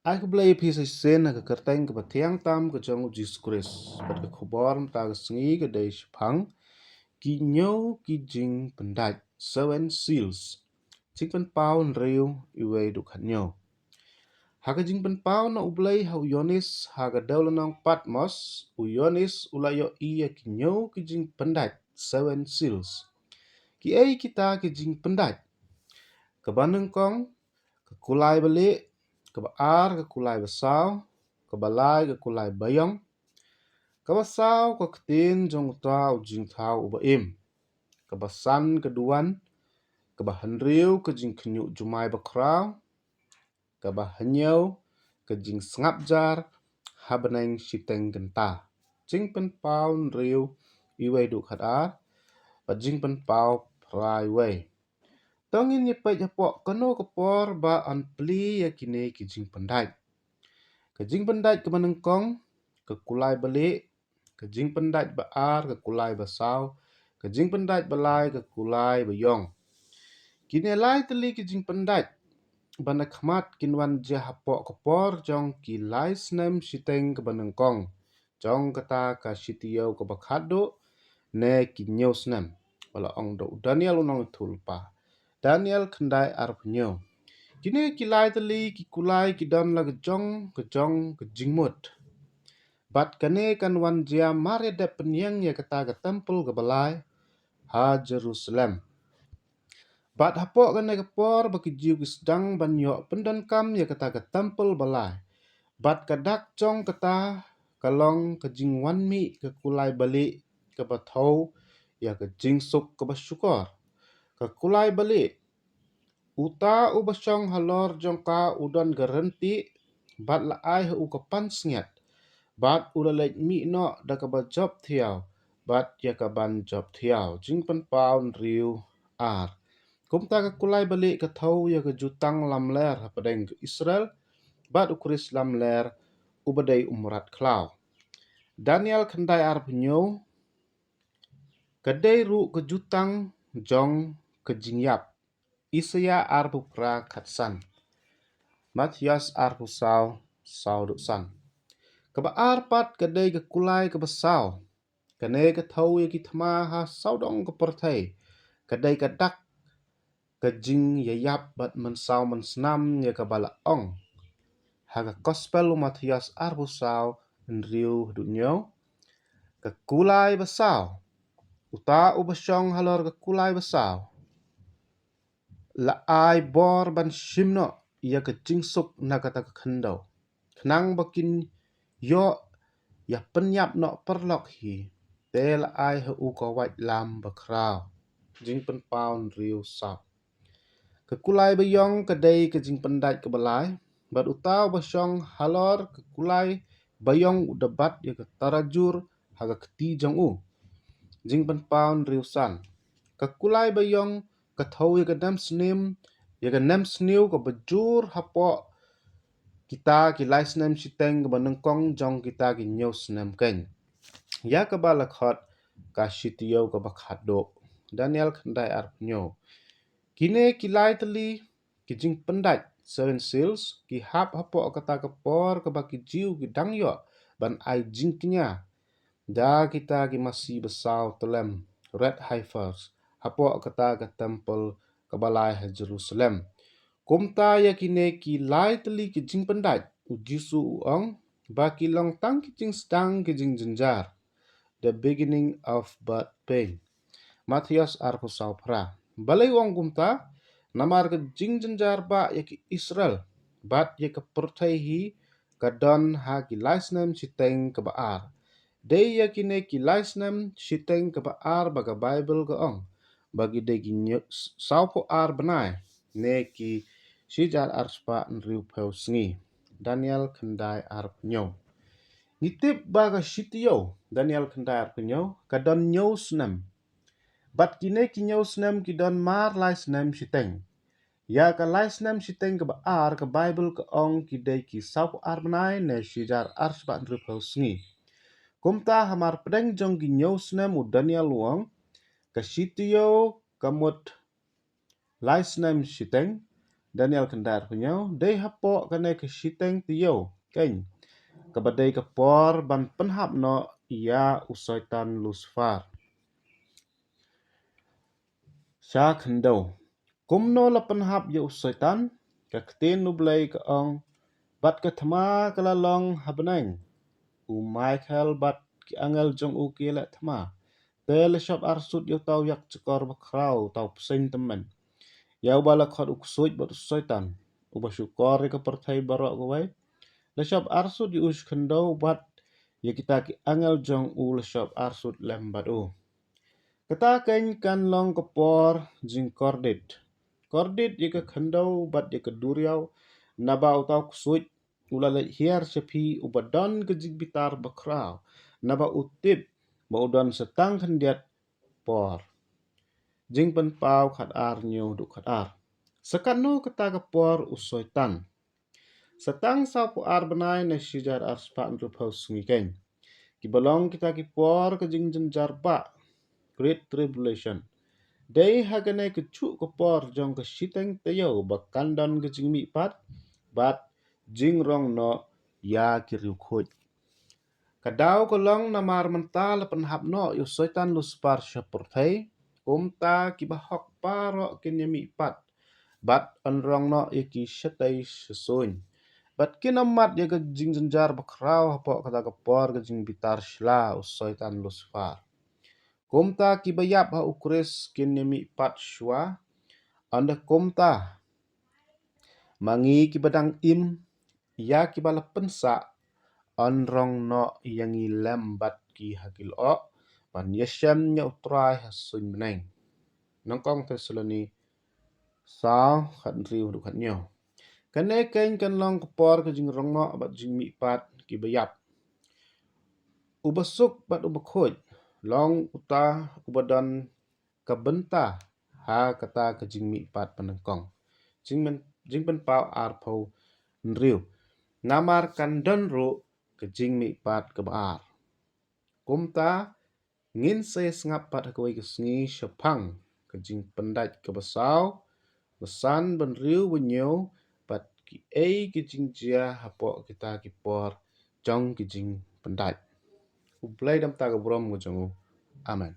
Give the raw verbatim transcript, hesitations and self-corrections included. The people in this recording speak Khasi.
Ai khublei ïa phi sa shisien ha ka kyrteng kaba thiang tam ka jong u Jisu Khrist. Bad ka khubor mynta ka sngi ka dei shaphang ki hynñiew ki jingpyndait, seven seals. Jingpynpaw hynriew, wei haduh khathynñiew. Ha ka jingpynpaw na u Blei ha u Ïoannis ha ka dewlynnong Patmos, u Ïoannis u la ïohi ïa ki hynñiew ki jingpyndait, seven seals. Kiei kita ki jingpyndait? Kaba nyngkong, ka kulai balieh, kaba ar ka kulai basaw, kaba lai ka kulai baïong, kaba saw ka ktien jong uta u jingthaw uba im, kaba san ka duwan, kaba hynriew ka jingkhynñiuh jumai bakhraw, kaba hynñiew ka jingsngap jar ha bneng shiteng kynta. Jingpynpaw hynriew, wei haduh khatar, bad jingpynpaw phra, wei. To ngin ïa peit hapoh kano ka por ba yn plie ïa kine ki jingpyndait. Ka jingpyndait kaba nyngkong, ka kulai balieh, ka jingpyndait ba ar, ka kulai basaw, ka jingpyndait ba lai, ka kulai baïong. Kine lai tylli ki jingpyndait ba na khmat kin wan jia hapoh ka por jong ki lai snem shiteng kaba nyngkong jong kata ka shitaïew kaba khatduh, ne ki hynñiew snem, ba la ong da u Daniel u nongïathuhlypa. Daniel khyndai arphew hynñiew. Kine ki lai tylli ki kulai ki don la ka jong ka jong ka jingmut. Bad kane kan wan jia mar ïadep pynïeng ïa kata ka templ kaba lai ha Jerusalem. Bad hapoh kane ka por ba ki Jiw ki sdang ban ïoh pyndonkam ïa kata ka templ ba lai. Bad ka dak jong kata ka long ka jingwan mih ka kulai balieh kaba thew ïa ka jingsuk kaba shukor. Ka kulai balieh, uta uba shong halor jong ka u don ka ryntieh, bad la ai ha u ka pansngiat, bad u la leit mih noh da kaba jop thiaw bad ïa ka ban jop thiaw. Jingpynpaw hynriew ar. Kumta ka kulai balieh ka thew ïa ka jutang lamler hapdeng ka Israel bad u Khrist lamler uba dei u mrad khlaw. Daniel khyndai arphew hynñiew. Ka dei ruh ka jutang jong ka jingïap. Isaïah arphew phra khatsan. Mathaios arphew saw, saw haduh san. Kaba ar pat ka dei ka kulai kaba saw. Kane ka thew ïa ki thma ha sawdong ka pyrthei. Ka dei ka dak ka jingïaïap bad mynsaw mynsnam ïa kaba la ong ha ka Gospel u Mathaios arphew saw, hynriew haduh hynñiew. Ka kulai basaw. Uta uba shong halor ka kulai basaw la ai bor ban shim noh ïa ka jingsuk na kata ka khyndew, khnang ba kin ïoh ïa pynïap noh paralok hi. Te la ai ha u ka waitlam bakhraw. Jingpynpaw hynriew saw. Ka kulai baïong ka dei ka jingpyndait kaba lai, bad uta uba shong halor ka kulai baïong u da bat ïa ka tarajur ha ka kti jong u. Jingpynpaw hynriew san. Ka kulai baïong ka thew ïa ka nemsniew, ïa ka nemsniew kaba jur hapoh kita ki lai snem shiteng kaba nyngkong jong kita ki hynñiew snem keiñ, ïa kaba la khot ka shitaïew kaba khatduh. Daniel khyndai arphew hynñiew. Kine ki lai tylli ki jingpyndait, seven seals, ki hap hapoh kata ka por kaba ki Jiw ki dang ïoh ban ai jingkñia da kita ki masi basaw tyllem, red heifers, hapoh kata ka templ kaba lai ha Jerusalem. Kumta ïa kine ki lai tylli ki jingpyndait, u Jisu u ong ba ki long tang ki jingsdang ki jingjynjar. The beginning of birth pain. Mathaios arphew saw phra. Balei u ong kumta? Namar ka jingjynjar ba ïa ki Israel bad ïa ka pyrthei hi ka don ha ki lai snem shiteng kaba ar. Dei ïa kine ki lai snem shiteng kaba ar ba ka Baibl ka ong ba ki dei ki hynñiew, sawphew ar bnai, ne ki shi hajar ar spah hynriewphew sngi. Daniel khyndai arphew hynñiew. Ngi tip ba ka shitaïew, Daniel khyndai arphew hynñiew, ka don hynñiew snem. Bad kine ki hynñiew snem ki don mar lai snem shiteng. Ïa ka lai snem shiteng kaba ar ka Baibl ka ong ki dei ki sawphew ar bnai ne shi hajar ar spah hynriewphew sngi. Kumta hamar pdeng jong ki hynñiew snem u Daniel u ong, ka shitaïew ka mut lai snem shiteng, Daniel khyndai arphew hynñiew, dei hapoh kane ka shiteng taïew keiñ kaba dei ka por ban pynhap noh ïa u Soitan Lusifar. Sha khyndew. Kumno la pynhap ïa u Soitan? Ka ktien U Blei ka ong, bad ka thma ka la long ha bneng. U Michael bad ki angel jong u ki leh thma. Te la shop arsut ïa uta u ïakjakor bakhraw, uta u bseiñ tymmen, ïa uba la khot u ksuid bad u Soitan, uba shukor ïa ka pyrthei baroh kawei. La shop arsut ïa u sha khyndew bad ïa kita ki angel jong u la shop arsut lem bad u. Kata keiñ kan long ka por jingkordit. Kordit ïa ka khyndew bad ïa ka duriaw, naba uta u ksuid u la leit hiar sha phi, uba don ka jingbitar bakhraw, naba u tip ba u don sa tang khyndiat por. Jingpynpaw khatar hynñiew haduh khatar. Sa katno kata ka por u Soitan? Sa tang sawphew ar bnai na shi hajar ar spah hynriewphew sngi keiñ. Kiba long kita ki por ka jingjynjar bah, Great Tribulation. Dei ha kane kajuh ka por jong ka shiteng taïew ba kan don ka jingmihpat bad jingrong noh ïa ki riewkhuid. Ka daw ka long namar mynta la pynhap noh ïa u Soitan Lusifar sha pyrthei, kumta kiba hok baroh kin ïa mihpat bad yn rong noh ïa ki shatei shasuiñ. Bad kin ym mad ïa ka jingjynjar bakhraw hapoh kata ka por ka jingbitar shla u Soitan Lusifar. Kumta kiba ïap ha u Khrist kin ïa mihpat shuwa. Ynda kumta, ma ngi kiba dang im, ïa kiba la pynsah, yn rong noh ïa ngi lem bad ki ha ki lyoh, ban ïashem ïa u Trai ha suiñ bneng. Nyngkong Thessaloni saw, khathynriew haduh khathynñiew. Kane keiñ kan long ka por ka jingrong noh bad jingmihpat kiba ïap. Uba suk bad uba khuid long uta uba don ka bynta ha kata ka jingmihpat banyngkong. Jingmen-, Jingpynpaw arphew hynriew. Namar kan don ruh ka jingmihpat kaba ar. Kumta, ngin sa ïasngap pat ha kawei ka sngi shaphang ka jingpyndait kaba saw, ba san, ba hynriew, ba hynñiew, bad kiei ki jingjia hapoh kita ki por jong ki jingpyndait. U Blei dei uta ka burom ka jong u. Amen.